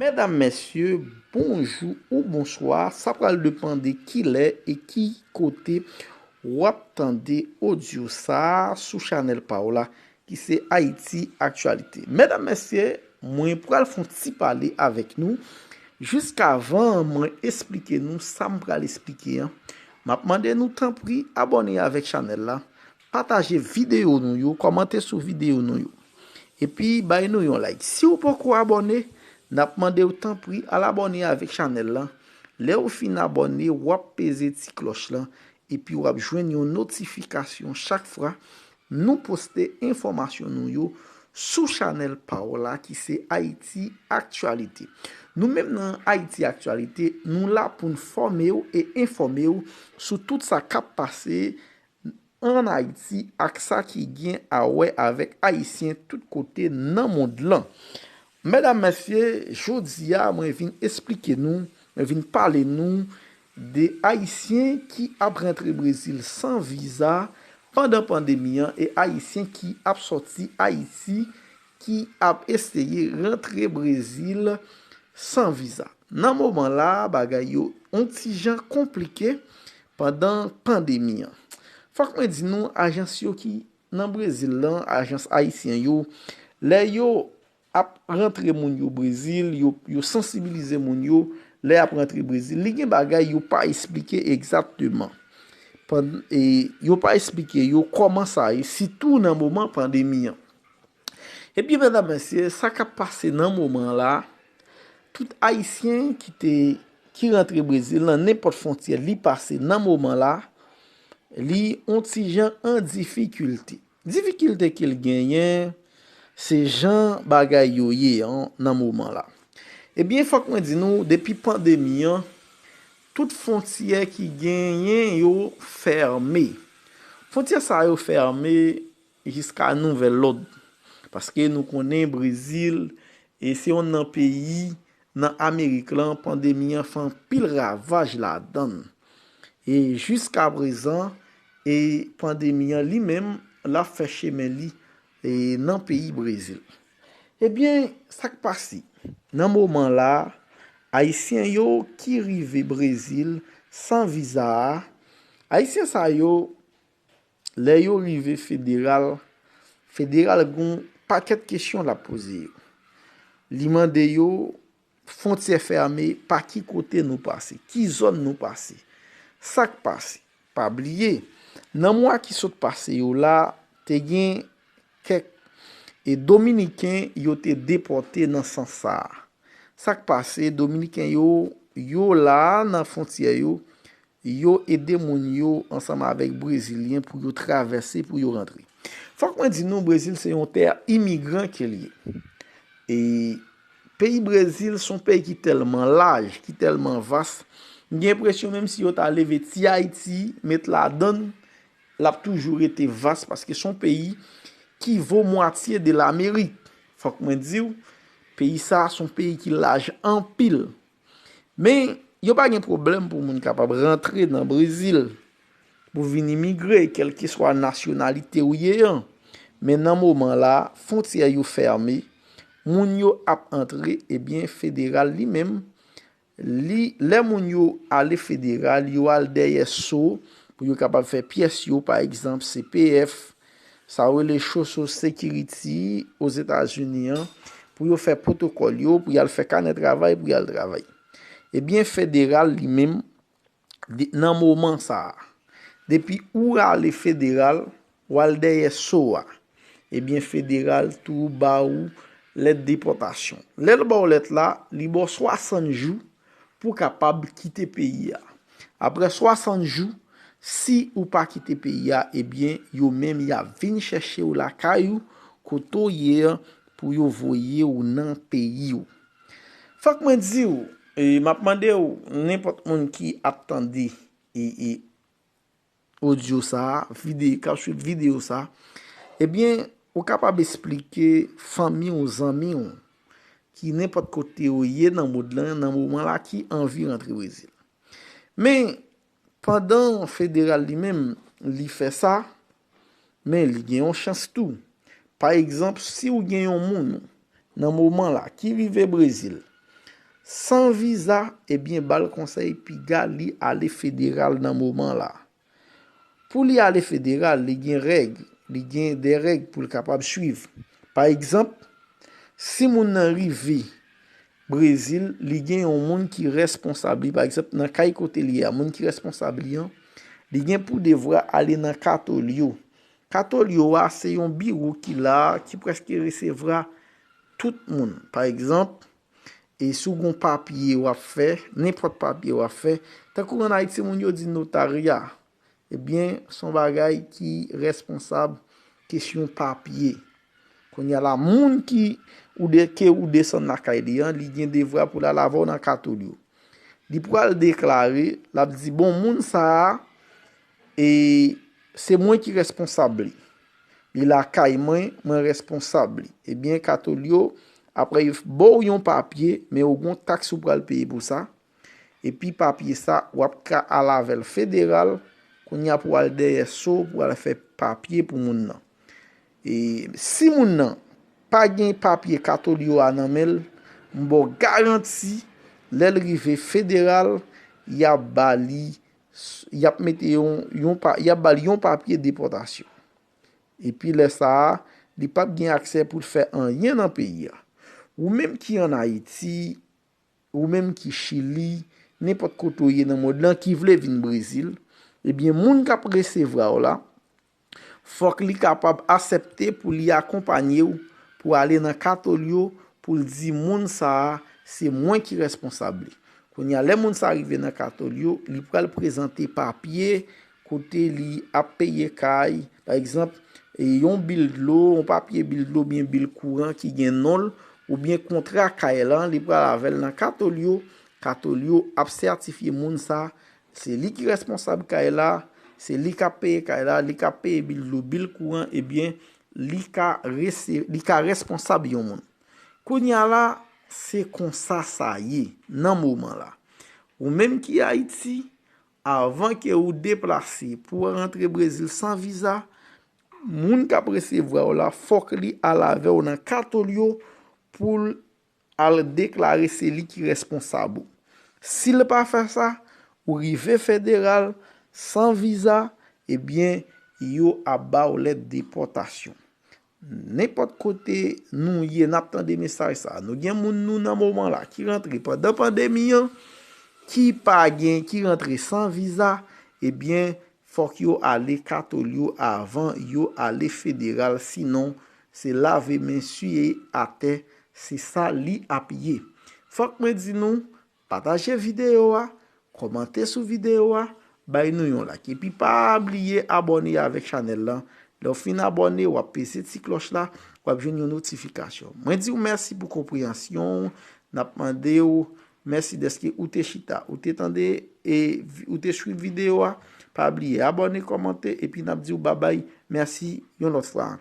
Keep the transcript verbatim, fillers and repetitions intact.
Medam, mesye, bonjou ou bonswa. Sa pral depann de kilè e ki kote w ap tande odyo sa a sou chanèl pa w la, ki se Ayiti Aktyalite. Medam, mesye, mwen pral fè yon ti pale avèk nou. Jiskavan mwen esplike nou sa m pral esplike an, m ap mande nou tanpri abòne avèk chanèl la, pataje videyo nou yo, kòmante sou videyo nou yo. Epi bay nou yon like. Si w poko abòne, n ap mande w tanpri al abòne avèk chanèl la. Lè w fin abòne, w ap peze ti klòch la, epi w ap jwenn yon notifikasyon chak fwa nou poste enfòmasyon nou yo sou chanèl pa w la ki se Ayiti Aktyalite. Nou menm nan Ayiti Aktyalite, nou la pou n fòme w e enfòme w sou tout sa k ap pase ann Ayiti ak sa ki gen a wè avèk Ayisyen tout kote nan mond lan. Medam, mesye, jodi a mwen vin esplike nou, mwen vin pale nou de Ayisyen ki ap rantre Brezil san viza pandan pandemi an e Ayisyen ki ap sòti Ayiti ki ap eseye rantre Brezil san viza. Nan moman la, bagay yo yon ti jan konplike pandan pandemi an. Fòk mwen di nou, ajans yo ki nan Brezil lan, ajans ayisyen yo, lè yo ap rantre moun yo Brezil, yo, yo sansibilize moun yo, lè y ap rantre Brezil, li gen bagay yo pa esplike egzakteman. Pandan, e, yo pa esplike yo kòman sa ye, sitou nan moman pandemi an. Ebyen, medam, mesye, sa k ap pase nan moman la, tout Ayisyen ki te, ki rantre Brezil nan nenpòt fwontyè li pase nan moman la, li yon ti jan an difikilte. Difikilte ke l genyen, se jan bagay yo ye an nan moman la. Ebyen, fòk mwen di nou, depi pandemi an, tout fwontyè ki genyen yo fèmen. Fwontyè sa yo fèmen jiska nouvèl lòd. Paske nou konnen Brezil, e se yonn nan peyi nan Amerik lan, pandemi an fè anpil ravaj ladan l. E jiska prezan, e pandemi an li menm, l ap fè chemen li, e nan peyi Brezil. Ebyen, sa k pase? Nan moman la, Ayisyen yo ki rive Brezil san viza a, Ayisyen sa yo, lè yo rive federal, federal gen yon pakèt kesyon l ap poze yo. Li mande yo, fwontyè fèmen, pa ki kote nou pase, ki zòn nou pase, sa k pase. Pa bliye, nan mwa ki sot pase yo la, te gen kèk, e, Dominiken yo te depòte nan sans sa a. Sa k pase, Dominiken yo, yo la nan fwontyè yo, yo ede moun yo ansanm avèk Brezilyen pou yo travèse, pou yo rantre. Fòk mwen di nou, Brezil se yon tè imigran ke l ye. E peyi Brezil se yon peyi ki tèlman laj, ki tèlman vas. M gen enpresyon menm si yo ta leve ti Ayiti, met ladan l, l ap toujou rete vas paske se yon peyi ki vo mwatye de Lamerik. Fòk mwen di w, peyi sa a se yon peyi ki laj anpil. Men, yo pa gen pwoblèm pou moun kapab rantre nan Brezil pou vin imigre, kèlkeswa nasyonalite w ye an. Men nan moman la, fwontyè yo fèmen, moun yo ap antre, ebyen, federal li menm, li, lè moun yo ale federal, yo al dèyè so pou yo kapab fè pyès yo, pa egzanp, C P F, sa yo rele Social Security Ozetazini an, pou yo fè pwotokòl yo, pou y al fè kanè travay, pou y al travay. Ebyen, federal li menm, de-, nan moman sa a, depi ou ale federal, w al dèyè so a, ebyen, federal tou ba ou lèt depòtasyon. Lè l ba w lèt la, li ba w swasant jou pou w kapab kite peyi a. Apre swasant jou, si ou pa kite peyi a, ebyen, yo menm y ap vin chèche w lakay ou, kote w ye an, pou yo voye w nan peyi w. Fòk mwen di w, e, m ap mande w, nenpòt moun ki ap tande, e, e, odyo sa a, vide-, k ap swiv videyo sa a, ebyen, ou kapab esplike fanmi w, zanmi w, ki nenpòt kote yo ye nan mond lan, nan moman la, ki anvi rantre Brezil. Men, pandan federal li menm, li fè sa, men li gen yon chans tou. Pa egzanp, si w gen yon moun nan moman la ki rive Brezil, San viza, ebyen, ba l konsèy piga li ale federal nan moman la. Pou li ale federal, li gen règ, li gen de règ pou l kapab swiv. Pa egzanp, si moun nan rive Brezil, li gen yon moun ki responsab li. Pa egzanp, nan kay kote li ye a, moun ki responsab li an, li gen pou devwa ale nan Katolyo. Katolyo a, se yon biwo ki la, ki prèske resevwa tout moun. Pa egzanp, e si w gen papye w ap fè, nenpòt papye w ap fè, tankou ann Ayiti, moun yo di notarya, ebyen, se yon bagay ki responsab kesyon papye. Kounye a la, moun ki ou de, ke ou desann lakay li an, li gen devwa pou l al avè w nan Katolyo. Li pral deklare, l ap di, bon, moun sa a, e se mwen ki responsab li. Li lakay mwen, mwen responsab li. Ebyen, Katolyo, apre yo ba w yon papye, men ou gen yon taks ou pral peye pou sa. Epi papye sa, w ap ka al avè l federal, kounye a pou w al dèyè so, pou w al fè papye pou moun nan. E si moun nan pa gen papye Katolyo a nan men l, m ba w garanti, lè l rive federal, y ap ba li, y ap mete yon, yon pa, y ap ba l yon papye depòtasyon. Epi lè sa a, li p ap gen aksè pou l fè anyen nan peyi a. Ou menm ki ann Ayiti, ou menm ki Chili, nenpòt kote w ye nan mond lan ki vle vin Brezil, ebyen, moun k ap resevwa w la, fòk li kapab aksepte pou li akonpanye w pou ale nan Katolyo, pou l di moun sa a, se mwen ki responsab li. Kounye a, lè moun sa a rive nan Katolyo, li pral prezante papye kote li ap peye kay, pa egzanp, e yon bil dlo, yon papye bil dlo, oubyen bil kouran ki gen non l, oubyen kontra kay lan, li pral avè l nan Katolyo. Katolyo ap sètifye moun sa, se li ki responsab kay la, se li k ap peye kay la, li k ap peye bil dlo, bil kouran, ebyen, li ka rese-, li ka responsab yon moun. Kounye a la, se konsa sa ye nan moman la. Ou menm ki Ayiti, avan ke ou deplase pou w rantre Brezil san viza, moun k ap resevwa w la, fòk li al avè w nan Katolyo pou l al deklare se li ki responsab ou. Si l pa fè sa, ou rive federal san viza, ebyen, yo ap ba w lèt depòtasyon. Nenpòt kote nou ye, n ap tande mesaj sa. Nou gen moun nou nan moman la ki rantre pandan pandemi an, ki pa gen, ki rantre san viza, ebyen, fòk yo ale Katolyo avan yo ale federal, sinon se lave men siye atè, se sa li ap ye. Fòk mwen di nou, pataje videyo a, kòmante sou videyo a, bay nou yon like. Epi pa bliye abòne avèk chanèl lan. Lè w fin abòne, w ap peze ti klòch la, w ap jwenn yon notifikasyon. Mwen di w mèsi pou konpreyansyon w. N ap mande w mèsi dèske ou te chita, ou te tande e vi-, ou te swiv videyo a. Pa bliye abòne, kòmante, epi n ap di w babay. Mèsi yon lòt fwa.